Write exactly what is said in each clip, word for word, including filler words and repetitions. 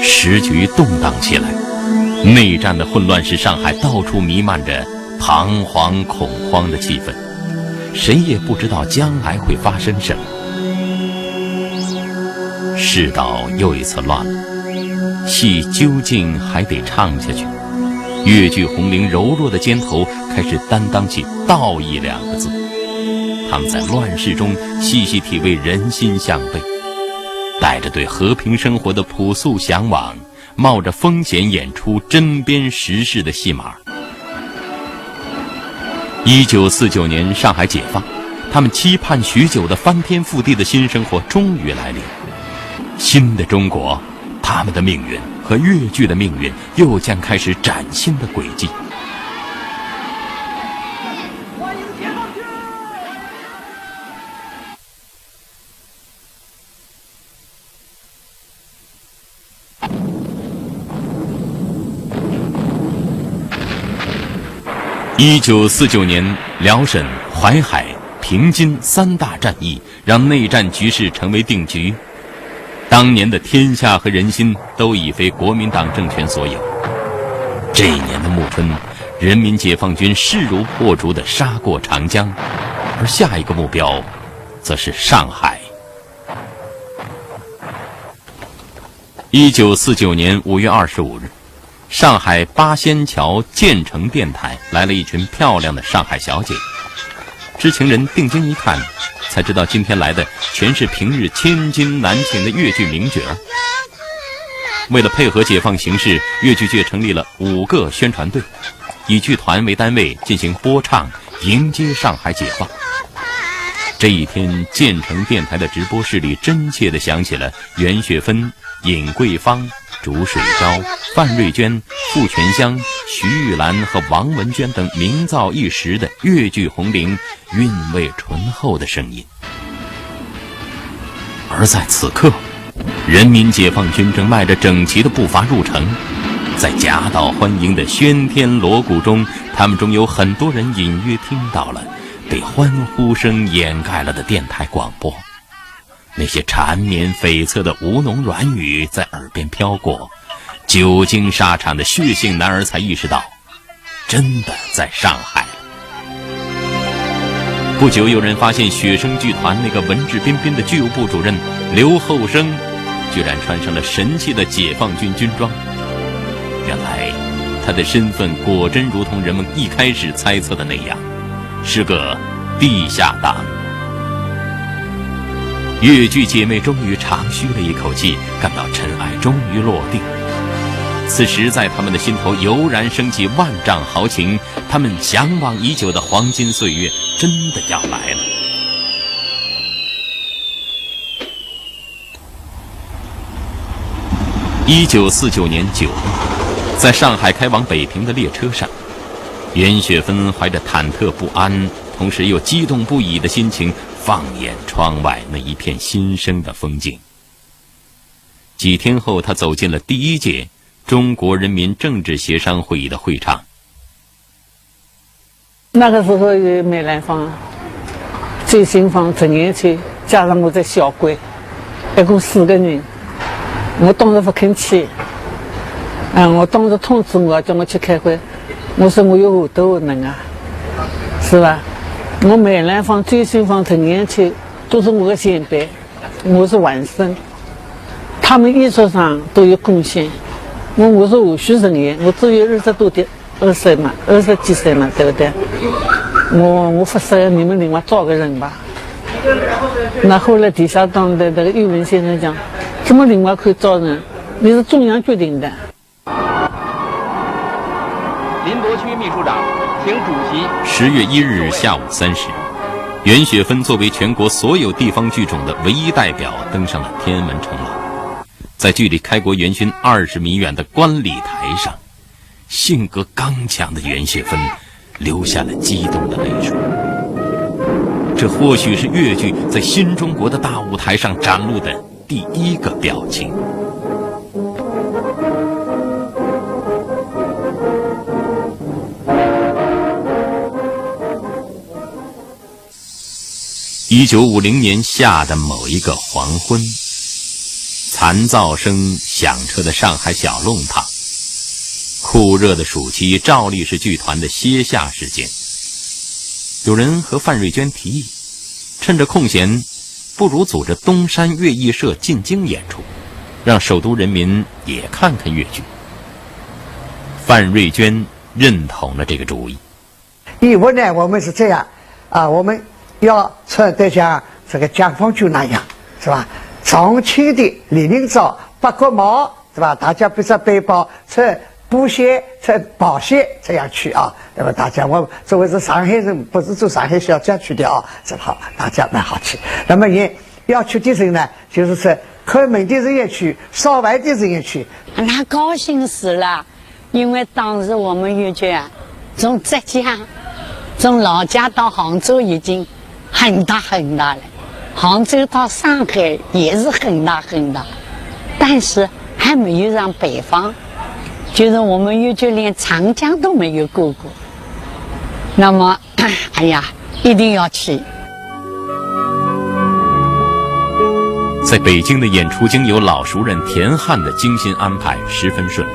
时局动荡起来，内战的混乱使上海到处弥漫着彷徨恐慌的气氛，谁也不知道将来会发生什么。世道又一次乱了，戏究竟还得唱下去。越剧红绫柔弱的肩头开始担当起道义两个字。他们在乱世中细细体味人心向背，带着对和平生活的朴素向往，冒着风险演出针砭时事的戏码。一九四九年上海解放，他们期盼许久的翻天覆地的新生活终于来临。新的中国，他们的命运和越剧的命运又将开始崭新的轨迹。一九四九年，辽沈、淮海、平津三大战役让内战局势成为定局。当年的天下和人心都已非国民党政权所有。这一年的暮春，人民解放军势如破竹地杀过长江，而下一个目标则是上海。一九四九年五月二十五日，上海八仙桥建成电台来了一群漂亮的上海小姐。知情人定睛一看，才知道今天来的全是平日千金难请的越剧名角儿。为了配合解放形势，越剧界成立了五个宣传队，以剧团为单位进行播唱，迎接上海解放。这一天，建成电台的直播室里真切地响起了袁雪芬、尹桂芳、竺水昭、范瑞娟、傅泉香、徐玉兰和王文娟等名噪一时的越剧红绫韵味醇厚的声音。而在此刻，人民解放军正迈着整齐的步伐入城，在夹道欢迎的喧天锣鼓中，他们中有很多人隐约听到了被欢呼声掩盖了的电台广播。那些缠绵悱恻的吴侬软语在耳边飘过，久经沙场的血性男儿才意识到，真的在上海了。不久，有人发现雪声剧团那个文质彬彬的剧务部主任刘厚生，居然穿上了神气的解放军军装。原来，他的身份果真如同人们一开始猜测的那样，是个地下党。越剧姐妹终于长吁了一口气，感到尘埃终于落定。此时，在他们的心头油然升起万丈豪情，他们向往已久的黄金岁月真的要来了。一九四九年九月，在上海开往北平的列车上，袁雪芬怀着忐忑不安，同时又激动不已的心情，放眼窗外那一片新生的风景。几天后，她走进了第一届中国人民政治协商会议的会场。那个时候有梅兰芳、周新芳、陈寅恪，加上我这小鬼，一共四个人。我当时不肯去，嗯，我当时通知我叫我去开会，我说我有何德何能啊，是吧？我梅兰芳、周新芳、陈寅恪都是我的前辈，我是晚生，他们艺术上都有贡献，我我是后继人员，我只有二十多点。 二十岁嘛，二十几岁嘛，对不对？我我不说，你们另外找个人吧。那后来地下党的那个玉文先生讲，怎么另外可以找人？你是中央决定的。林伯区秘书长，请主席。十月一日下午三时，袁雪芬作为全国所有地方剧种的唯一代表，登上了天安门城楼。在距离开国元勋二十米远的观礼台上， 性格刚强的袁雪芬流下了激动的泪水。这或许是越剧在新中国的大舞台上展露的第一个表情。一九五零年夏的某一个黄昏，弹噪声响彻的上海小弄堂。酷热的暑期照例是剧团的歇夏时间。有人和范瑞娟提议，趁着空闲，不如组织东山越剧社进京演出，让首都人民也看看越剧。范瑞娟认同了这个主意。 以后呢，我们是这样啊，我们要穿得像这个解放军那样，是吧？重庆的李明照、八国帽，是吧？大家背着背包，穿布鞋、穿跑鞋这样去啊。那么大家，我作为是上海人，不是做上海小姐去的啊，这好，大家蛮好去。那么也要去的人呢，就是说开门的人也去，烧饭的人也去。那高兴死了，因为当时我们越剧啊，从浙江，从老家到杭州已经很大很大了，杭州到上海也是很大很大，但是还没有上北方，就是我们越剧连长江都没有过过。那么，哎呀，一定要去。 在北京的演出经由老熟人田汉的精心安排，十分顺利。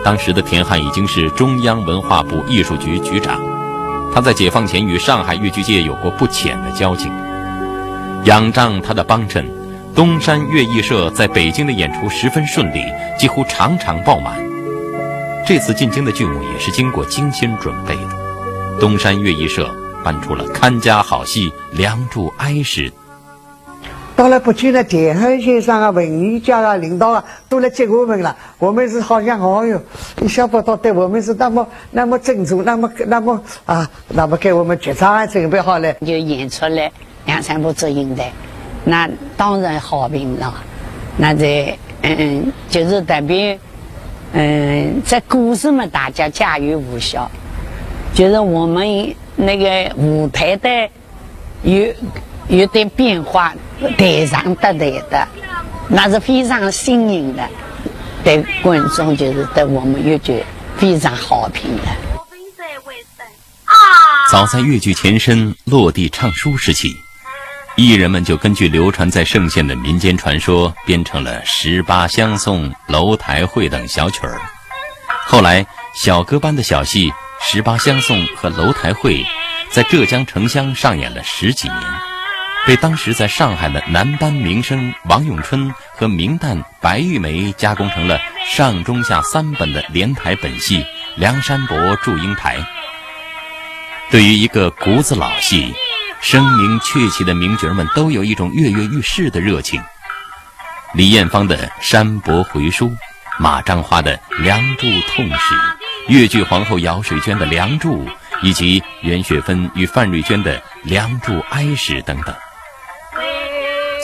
当时的田汉已经是中央文化部艺术局局长，他在解放前与上海越剧界有过不浅的交情。仰仗他的帮衬，东山越剧社在北京的演出十分顺利，几乎场场爆满。这次进京的剧目也是经过精心准备的。东山越剧社搬出了看家好戏《梁祝哀时》。到了北京呢，田汉先生啊、文艺界啊、领导啊，都来接我们了。我们是好像，哦哟，意想不到，对我们是那么，那么尊重，那么，那么，啊，那么给我们剧场也准备好了。就演出了《梁山伯祝英台》，那当然好评了。那这，嗯，就是特别，嗯，这故事嘛，大家驾驭无效，就是我们那个舞台的 有，有点变化，台上搭台的，那是非常新颖的，对观众就是对我们越剧非常好评的。 早在越剧前身落地唱书时期，艺人们就根据流传在盛县的民间传说，编成了《十八相送》《楼台会》等小曲儿。后来，小歌班的小戏《十八相送》和《楼台会》在浙江城乡上演了十几年，被当时在上海的男班名生王永春和名旦白玉梅加工成了上中下三本的连台本戏《梁山伯祝英台》。对于一个骨子老戏，声名鹊起的名角儿们都有一种跃跃欲试的热情。李艳芳的《山伯回书》，马占花的《梁祝痛史》，越剧皇后姚水娟的《梁祝》，以及袁雪芬与范瑞娟的《梁祝哀时》等等。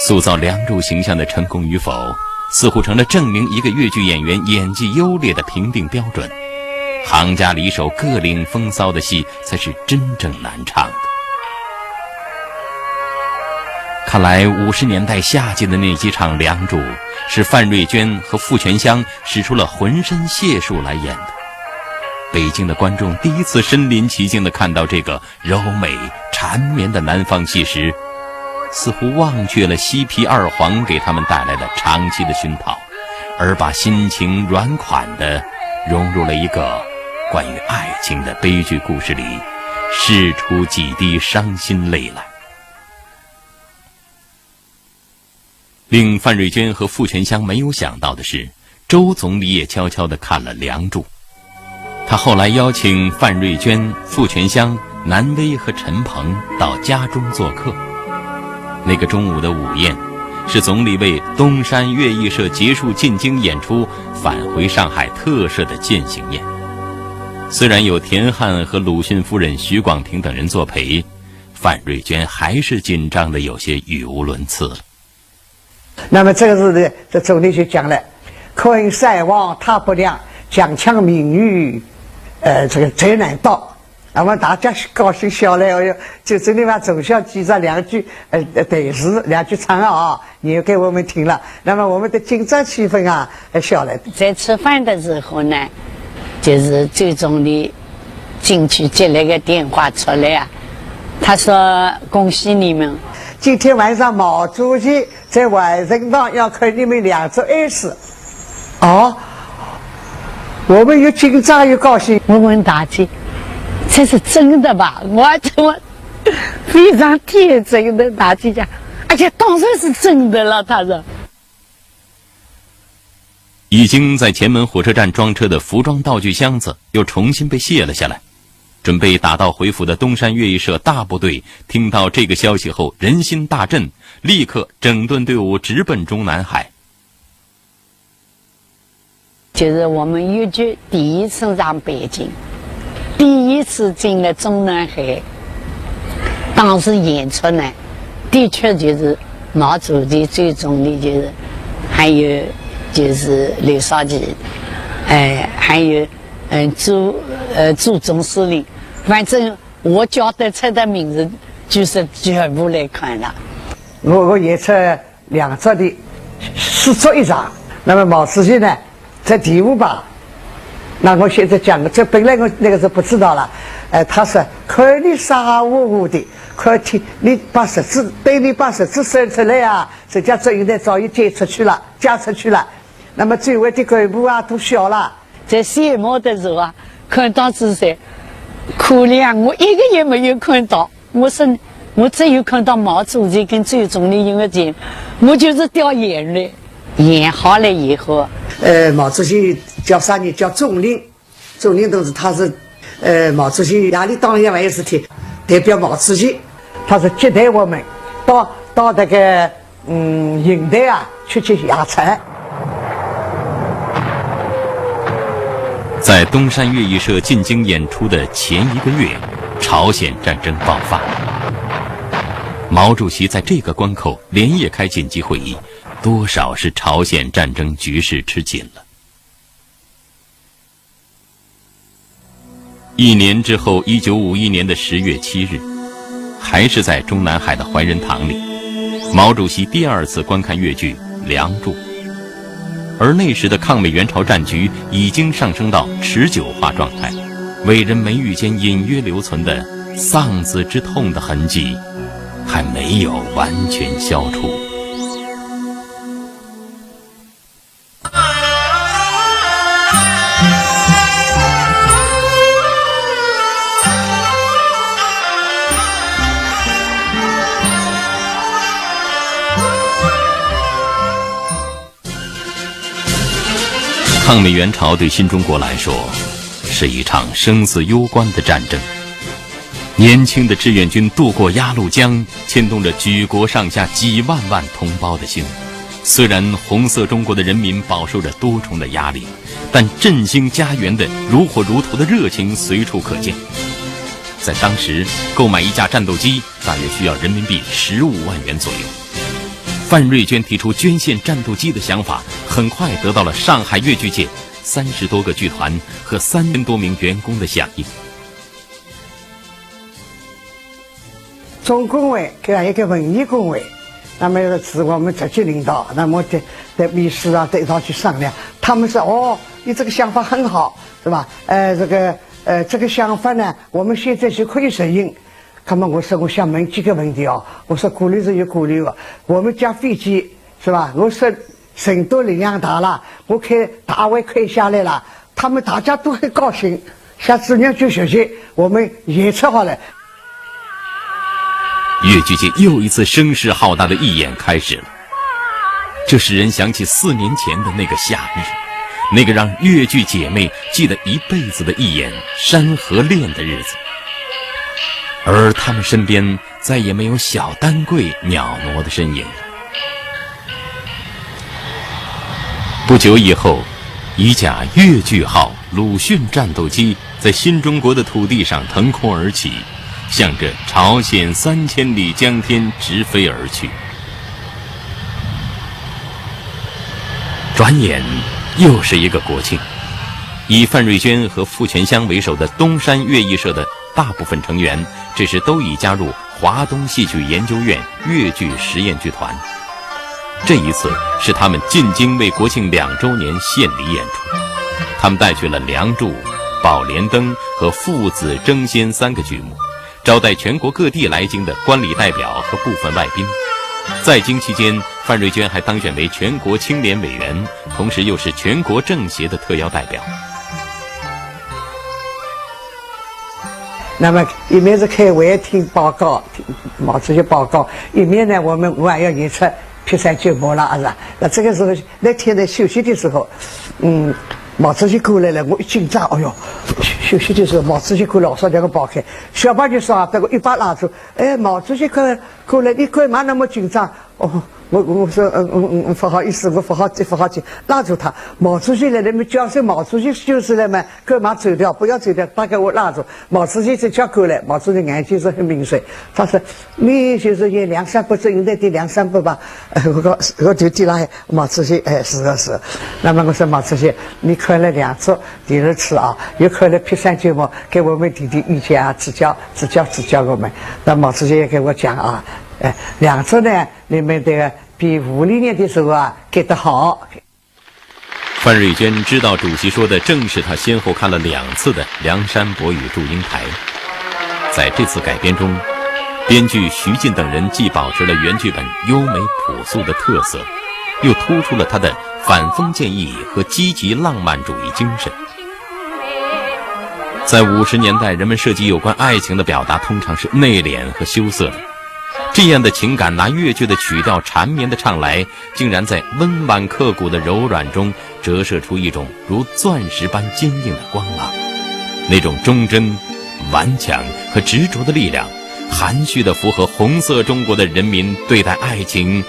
塑造梁祝形象的成功与否，似乎成了证明一个越剧演员演技优劣的评定标准。行家里手各领风骚的戏，才是真正难唱的。看来五十年代夏季的那几场梁祝，是范瑞娟和傅泉香使出了浑身解数来演的。北京的观众第一次身临其境地看到这个 柔美缠绵的南方气势，似乎忘却了西皮二黄给他们带来的长期的熏陶，而把心情软款地融入了一个关于爱情的悲剧故事里，拭出几滴伤心泪来。 令范瑞娟和傅泉香没有想到的是，周总理也悄悄地看了梁祝。他后来邀请范瑞娟、傅泉香、南薇和陈鹏到家中做客。那个中午的午宴，是总理为东山越剧社结束进京演出返回上海特设的饯行宴。虽然有田汉和鲁迅夫人许广庭等人作陪，范瑞娟还是紧张得有些语无伦次了。 那么这个是呢，这总理就讲了，可饮山王太不良，强抢民女，呃，这个最难当。那么大家高兴笑了，哎哟，就真的嘛，从小记着两句，呃，对诗，两句唱啊，你给我们听了。那么我们的紧张气氛啊，呃，消了。在吃饭的时候呢，就是周总理进去接了个电话出来啊，他说：“恭喜你们。”今天晚上毛主席在晚盛堂要看你们两只儿子。哦，我们又紧张又高兴。我问大姐：“这是真的吧？”我怎么非常天真的大姐讲：“哎呀，当然是真的了。”她说。 已经在前门火车站装车的服装道具箱子又重新被卸了下来。准备打道回府的东山越剧社大部队听到这个消息后，人心大振，立刻整顿队伍，直奔中南海。就是我们越剧第一次上北京，第一次进了中南海，当时演出呢，的确就是毛主席、周总理，就是还有就是刘少奇，哎，还有嗯朱呃朱总司令，反正我叫得出的名字，就是全部来看了。我我演出两只的，四只一场。那么毛主席呢，在第五把。那我现在讲的，这本来我那个是不知道了。呃，他说：“看你傻乎乎的，看听你把十指，等你把十指伸出来啊，人家这一代早已嫁出去了，嫁出去了。”那么周围的干部啊都笑了。在谢幕的时候啊，看到是谁，哭了呀，我一个也没有看到。我说我只有看到毛主席跟周总理一个肩，我就是掉眼泪。演好了以后，呃，毛主席叫啥呢？叫总理。 总理同志他是，呃，毛主席夜里当夜晚有事体，代表毛主席，他是接待我们，到到那个嗯瀛台啊去吃夜菜。在东山越剧社进京演出的前一个月，朝鲜战争爆发。毛主席在这个关口连夜开紧急会议，多少是朝鲜战争局势吃紧了。 一年之后，一九五一年的十月七日，还是在中南海的怀仁堂里，毛主席第二次观看越剧《梁祝》。而那时的抗美援朝战局已经上升到持久化状态，伟人眉宇间隐约留存的丧子之痛的痕迹，还没有完全消除。 抗美援朝对新中国来说，是一场生死攸关的战争。年轻的志愿军渡过鸭绿江，牵动着举国上下几万万同胞的心。虽然红色中国的人民饱受着多重的压力，但振兴家园的如火如荼的热情随处可见。在当时，购买一架战斗机大约需要人民币十五万元左右。范瑞娟提出捐献战斗机的想法，很快得到了上海越剧界三十多个剧团和三千多名员工的响应。 总工会，搿样一个文艺工会，那么是我们直接领导，那么在在秘书啊，在一道去商量。他们说：“哦，你这个想法很好，是吧？呃，这个呃，这个想法呢，我们现在就可以实行。”那么我说，我想问几个问题啊。我说顾虑是有顾虑的，我们家飞机，是吧？我说成都力量大了，我开大会开下来了，他们大家都很高兴，向中央去学习，我们也吃好了。越剧界又一次声势浩大的义演开始了。这使人想起四年前的那个夏日，那个让越剧姐妹记得一辈子的义演《山河恋》的日子。而他们身边再也没有小丹桂袅娜的身影。不久以后，一架越剧号鲁迅战斗机在新中国的土地上腾空而起，向着朝鲜三千里江天直飞而去。转眼又是一个国庆，以范瑞娟和傅泉香为首的东山越剧社的大部分成员，这时都已加入华东戏曲研究院越剧实验剧团。这一次是他们进京为国庆两周年献礼演出，他们带去了《梁祝》《宝莲灯》和《父子争先》三个剧目，招待全国各地来京的观礼代表和部分外宾。在京期间，范瑞娟还当选为全国青联委员，同时又是全国政协的特邀代表。那么一面是开会听报告，听毛主席报告，一面呢，我们还要演出《劈山救母》了，是吧？那这个时候，那天呢，休息的时候，嗯，毛主席过来了，我一紧张，哎哟，休息的时候，毛主席过来，我说这个跑开，小白就说啊，被我一把拉住，哎，毛主席过来，过来，你干嘛那么紧张？哦，我我说，嗯嗯嗯，不好意思，我不好接，不好接，拉住他。毛主席来了，没叫声毛主席就是来嘛，干嘛走掉？不要走掉，他给我拉住。毛主席这叫过来，毛主席眼睛是很敏锐，他说：“你就是演梁山伯祝英台的梁山伯吧？”我讲，我就对了，毛主席，哎，是啊是啊。那么我说，毛主席，你看了两次电视剧啊，又看了《劈山救母》，给我们提提意见啊，指教指教指教我们。那毛主席也给我讲啊，哎，两次呢，你们这个比五六年的时候啊，给得好。范瑞娟知道主席说的正是她先后看了两次的《梁山伯与祝英台》。在这次改编中，编剧徐进等人既保持了原剧本优美朴素的特色，又突出了她的反封建意义和积极浪漫主义精神。在五十年代，人们涉及有关爱情的表达通常是内敛和羞涩的，这样的情感拿越剧的曲调缠绵的唱来，竟然在温婉刻骨的柔软中折射出一种如钻石般坚硬的光芒。那种忠贞、顽强和执着的力量，含蓄地符合红色中国的人民对待爱情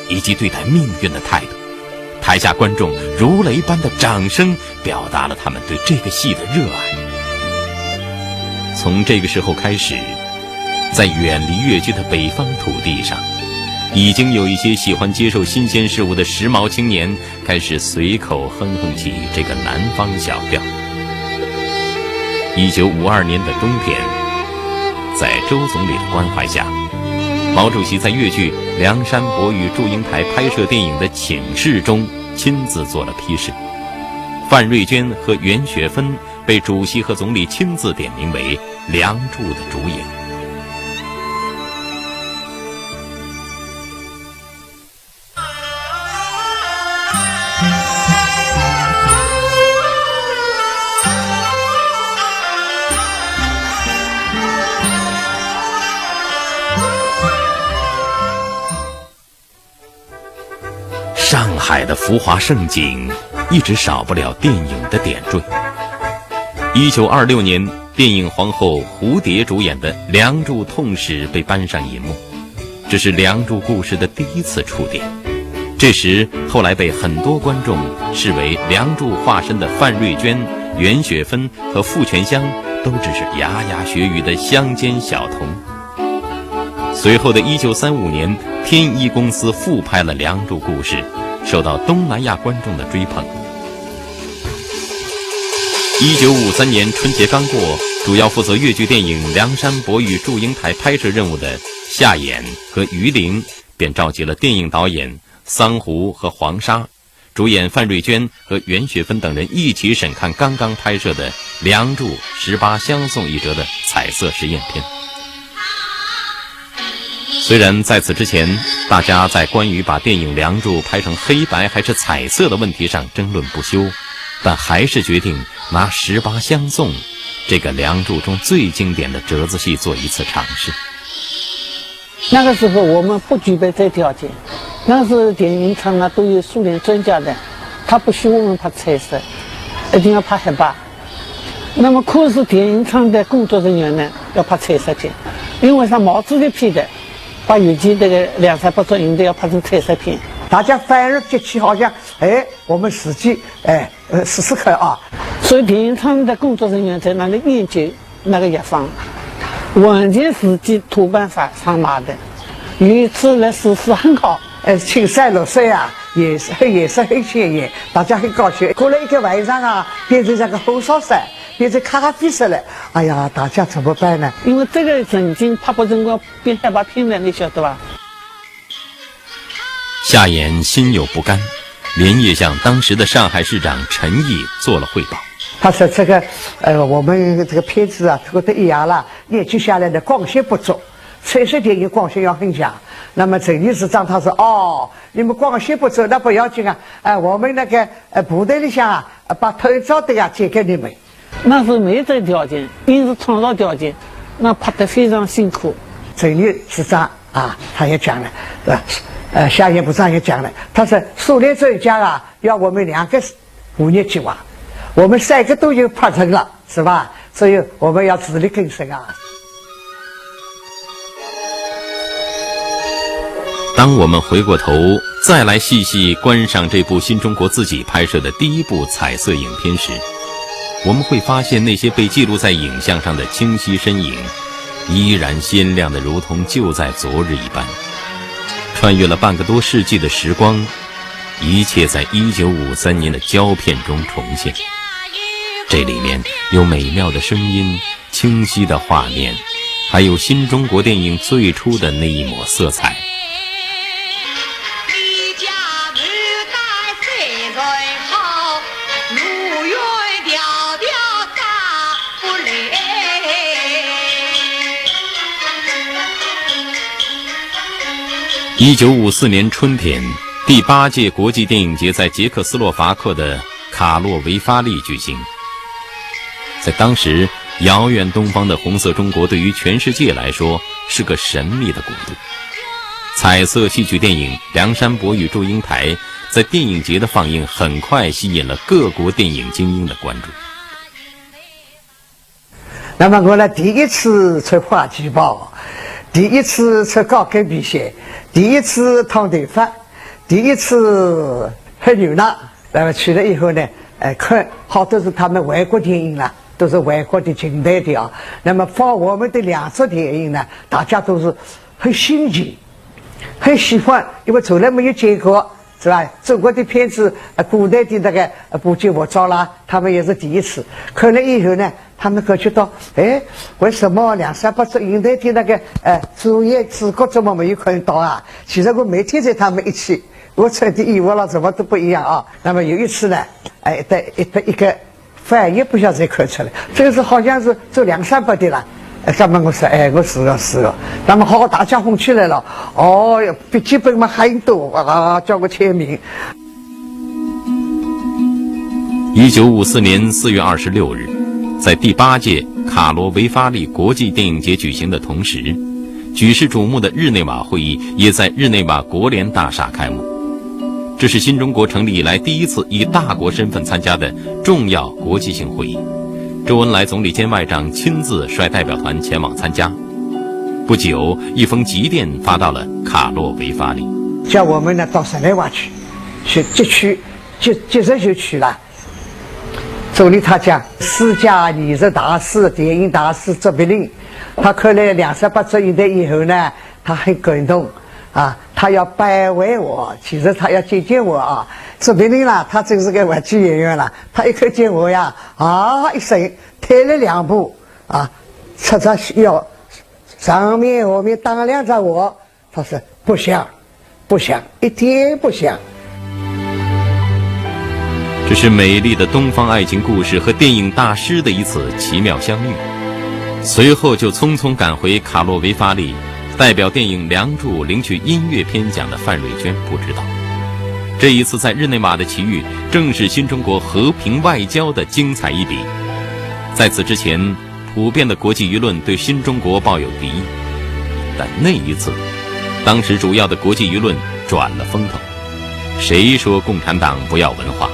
以及对待命运的态度。台下观众如雷般的掌声表达了他们对这个戏的热爱。从这个时候开始，在远离越剧的北方土地上，已经有一些喜欢接受新鲜事物的时髦青年开始随口哼哼起这个南方小调。一九五二年的冬天，在周总理的关怀下，毛主席在越剧《梁山伯与祝英台》拍摄电影的请示中亲自做了批示。范瑞娟和袁雪芬被主席和总理亲自点名为《梁祝》的主演。上海的浮华盛景一直少不了电影的点缀。一九二六年，电影皇后蝴蝶主演的《梁祝》痛史被搬上银幕，这是《梁祝》故事的第一次触电。这时，后来被很多观众视为《梁祝》化身的范瑞娟、袁雪芬和傅泉香，都只是牙牙学语的乡间小童。随后的一九三五年，天一公司复拍了《梁祝》故事，受到东南亚观众的追捧。一九五三年春节刚过，主要负责越剧电影《梁山伯与祝英台》拍摄任务的夏衍和于玲，便召集了电影导演桑湖和黄沙，主演范瑞娟和袁雪芬等人一起审看刚刚拍摄的《梁祝》十八相送一折的彩色实验片。虽然在此之前，大家在关于把电影《梁祝》拍成黑白还是彩色的问题上争论不休，但还是决定拿《十八相送》这个《梁祝》中最经典的折子戏做一次尝试。那个时候我们不具备这条件，那时候电影厂呢都有苏联专家的，他不许我们拍彩色，一定要拍黑白。 那么可是电影厂的工作人员呢，要拍彩色片，因为像毛主席批的，把越剧这个《梁山伯祝英台》要拍成彩色片。大家反而激起，好像，哎，我们自己，哎，呃，试试看啊。所以电影厂的工作人员在那里研究那个药方，完全自己托盘上上买的。有一次来试试很好，哎，青山绿水啊，也是，颜色很鲜艳，大家很高兴。过了一个晚上啊，变成这个红烧山，变成咖啡色了。哎呀，大家怎么办呢？因为这个曾经拍不成功，变黑白片了，你晓得吧？夏衍心有不甘，连夜向当时的上海市长陈毅做了汇报。他说：“这个，呃，我们这个片子啊，拖得一样了，年纪下来呢，光线不足，彩色电影光线要很强。那么陈毅师长他说：“哦，你们光线不足，那不要紧啊，哎，我们那个，呃，部队里向啊，把头罩的啊借给你们。”那是没这条件，硬是创造条件，那拍得非常辛苦。陈毅师长啊，他也讲了，对吧？呃，夏言部长也讲了，他说苏联专家啊，要我们两个五年计划，我们三个都已经拍成了，是吧？所以我们要自力更生啊。当我们回过头再来细细观赏这部新中国自己拍摄的第一部彩色影片时，我们会发现那些被记录在影像上的清晰身影，依然鲜亮的如同就在昨日一般。穿越了半个多世纪的时光，一切在一九五三年的胶片中重现。这里面有美妙的声音、清晰的画面，还有新中国电影最初的那一抹色彩。一九五四年春天，第八届国际电影节在捷克斯洛伐克的卡洛维发利举行。在当时，遥远东方的红色中国对于全世界来说是个神秘的国度。彩色戏曲电影《梁山伯与祝英台》在电影节的放映，很快吸引了各国电影精英的关注。那么我呢，第一次穿花旗袍，第一次穿高跟皮鞋，第一次烫头发，第一次喝牛奶。那么去了以后呢，哎，看好多是他们外国电影啦，都是外国的近代的啊。那么放我们的两齣电影呢，大家都是很新奇，很喜欢，因为从来没有见过，是吧？中国的片子，呃，古代的那个，呃，布景服装啦，他们也是第一次。看了以后呢，他们感觉到，哎，为什么梁山伯祝英台的那个，呃，主演主角怎么没有看到啊？其实我每天在他们一起，我穿的衣服啦，什么都不一样啊。那么有一次呢，哎，在一个一个 翻也不晓得谁看出来，这个是好像是做梁山伯的啦。哎，那么我说，哎，我是个，是个。那么好，大家红起来了。哦，笔记本嘛很多啊，叫我签名。一九五四年四月二十六日，在第八届卡罗维发利国际电影节举行的同时，举世瞩目的日内瓦会议也在日内瓦国联大厦开幕。这是新中国成立以来第一次以大国身份参加的重要国际性会议。周恩来总理兼外长亲自率代表团前往参加。不久，一封急电发到了卡洛维发利。叫我们呢到日内瓦去，去即去，即即日就去了。总理他讲，世界艺术大师、电影大师卓别林，他看了《梁山伯祝英台》以后呢，他很感动啊，他要拜会我，其实他要见见我啊。卓别林啦，他真是个话剧演员啦，他一看见我呀，啊一声，退了两步啊，赤着腰，上面下面打量着我，他说：“不像，不像，一点不像。”这是美丽的东方爱情故事和电影大师的一次奇妙相遇。随后就匆匆赶回卡洛维发利，代表电影《梁祝》领取音乐片奖的范瑞娟不知道，这一次在日内瓦的奇遇，正是新中国和平外交的精彩一笔。在此之前，普遍的国际舆论对新中国抱有敌意，但那一次，当时主要的国际舆论转了风头。谁说共产党不要文化？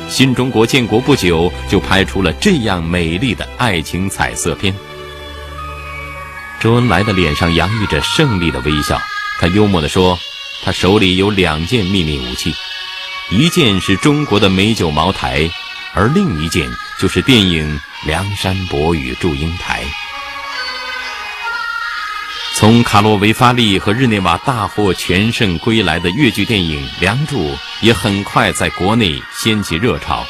新中国建国不久，就拍出了这样美丽的爱情彩色片。周恩来的脸上洋溢着胜利的微笑，他幽默地说：“他手里有两件秘密武器，一件是中国的美酒茅台，而另一件就是电影《梁山伯与祝英台》。”从卡洛维发利和日内瓦大获全胜归来的越剧电影《梁祝》也很快在国内掀起热潮。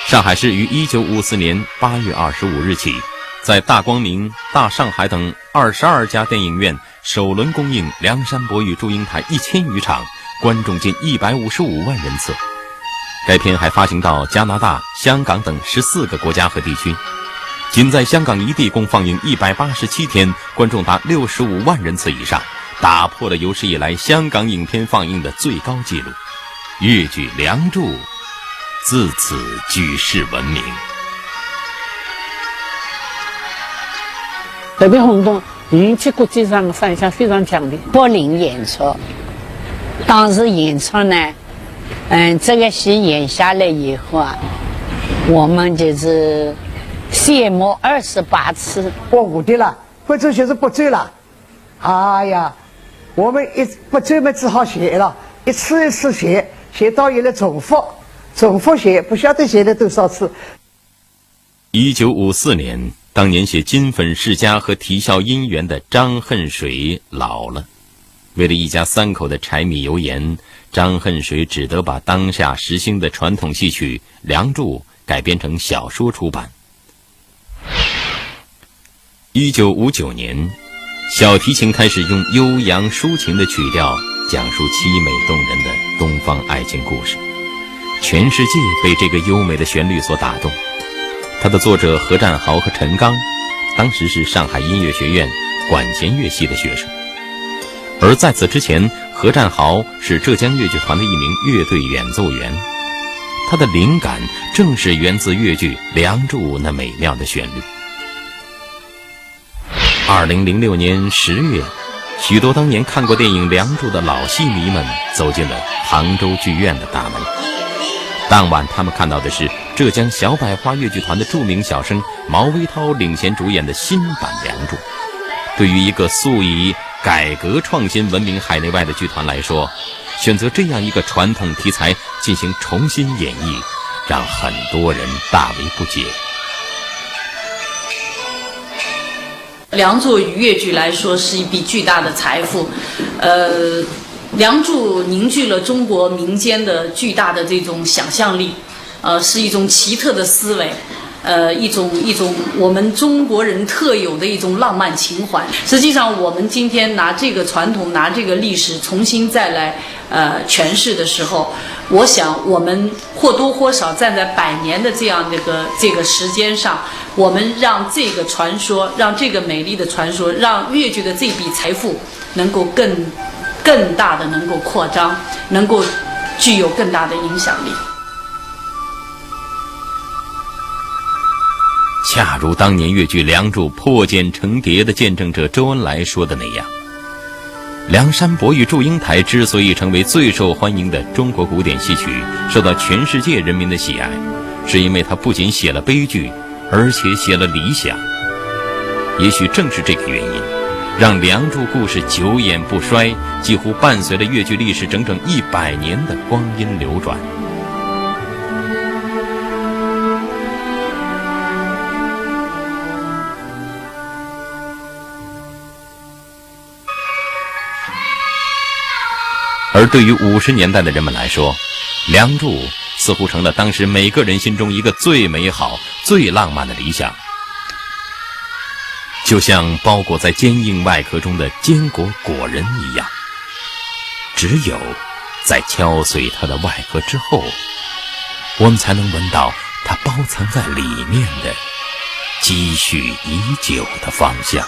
上海市于一九五四年八月二十五日起，在大光明、大上海等二十二家电影院首轮公映《梁山伯与祝英台》一千余场，观众近一百五十五万人次。该片还发行到加拿大、香港等十四个国家和地区。仅在香港一地共放映一百八十七天，观众达六十五万人次以上，打破了有史以来香港影片放映的最高纪录。粤剧《梁祝》自此举世闻名。特别轰动，引起国际上的反响非常强烈。柏林演出，当时演出呢，嗯，这个戏演下来以后啊，我们就是谢幕二十八次。我无敌了，观众席是不走了。哎呀，我们一不走嘛，只好谢了，一次一次谢，谢到现在重复，重复谢，不晓得谢了多少次。一九五四年，当年写《金粉世家》和《啼笑姻缘》的张恨水老了。为了一家三口的柴米油盐，张恨水只得把当下时兴的传统戏曲《梁祝》改编成小说出版。一九五九年，小提琴开始用悠扬抒情的曲调讲述凄美动人的东方爱情故事。全世界被这个优美的旋律所打动。它的作者何占豪和陈刚，当时是上海音乐学院管弦乐系的学生。而在此之前，何占豪是浙江越剧团的一名乐队演奏员，他的灵感正是源自越剧《梁祝》那美妙的旋律。二零零六年十月，许多当年看过电影《梁祝》的老戏迷们走进了杭州剧院的大门。当晚，他们看到的是浙江小百花越剧团的著名小生毛维涛领衔主演的新版《梁祝》。对于一个素以改革创新闻名海内外的剧团来说，选择这样一个传统题材进行重新演绎，让很多人大为不解。《梁祝》于越剧来说是一笔巨大的财富，呃，《梁祝》凝聚了中国民间的巨大的这种想象力，呃，是一种奇特的思维。呃，一种一种我们中国人特有的一种浪漫情怀。实际上，我们今天拿这个传统，拿这个历史重新再来呃诠释的时候，我想我们或多或少站在百年的这样的一个这个时间上，我们让这个传说，让这个美丽的传说，让越剧的这笔财富能够更更大的能够扩张，能够具有更大的影响力。恰如当年越剧《梁祝》破茧成蝶的见证者周恩来说的那样，《梁山伯与祝英台》之所以成为最受欢迎的中国古典戏曲，受到全世界人民的喜爱，是因为它不仅写了悲剧，而且写了理想。也许正是这个原因，让《梁祝》故事久演不衰，几乎伴随了越剧历史整整一百年的光阴流转。而对于五十年代的人们来说，《梁祝》似乎成了当时每个人心中一个最美好、最浪漫的理想。就像包裹在坚硬外壳中的坚果果仁一样，只有在敲碎它的外壳之后，我们才能闻到它包藏在里面的积蓄已久的芳香。